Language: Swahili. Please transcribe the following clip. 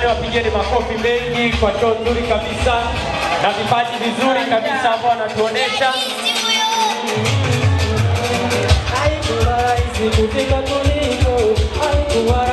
Jamani, wapigeni makofi mengi kwa show nzuri kabisa na vipaji vizuri kabisa ambao wanatuonesha. Haikuwa rahisi kufika tuliko, haikuwa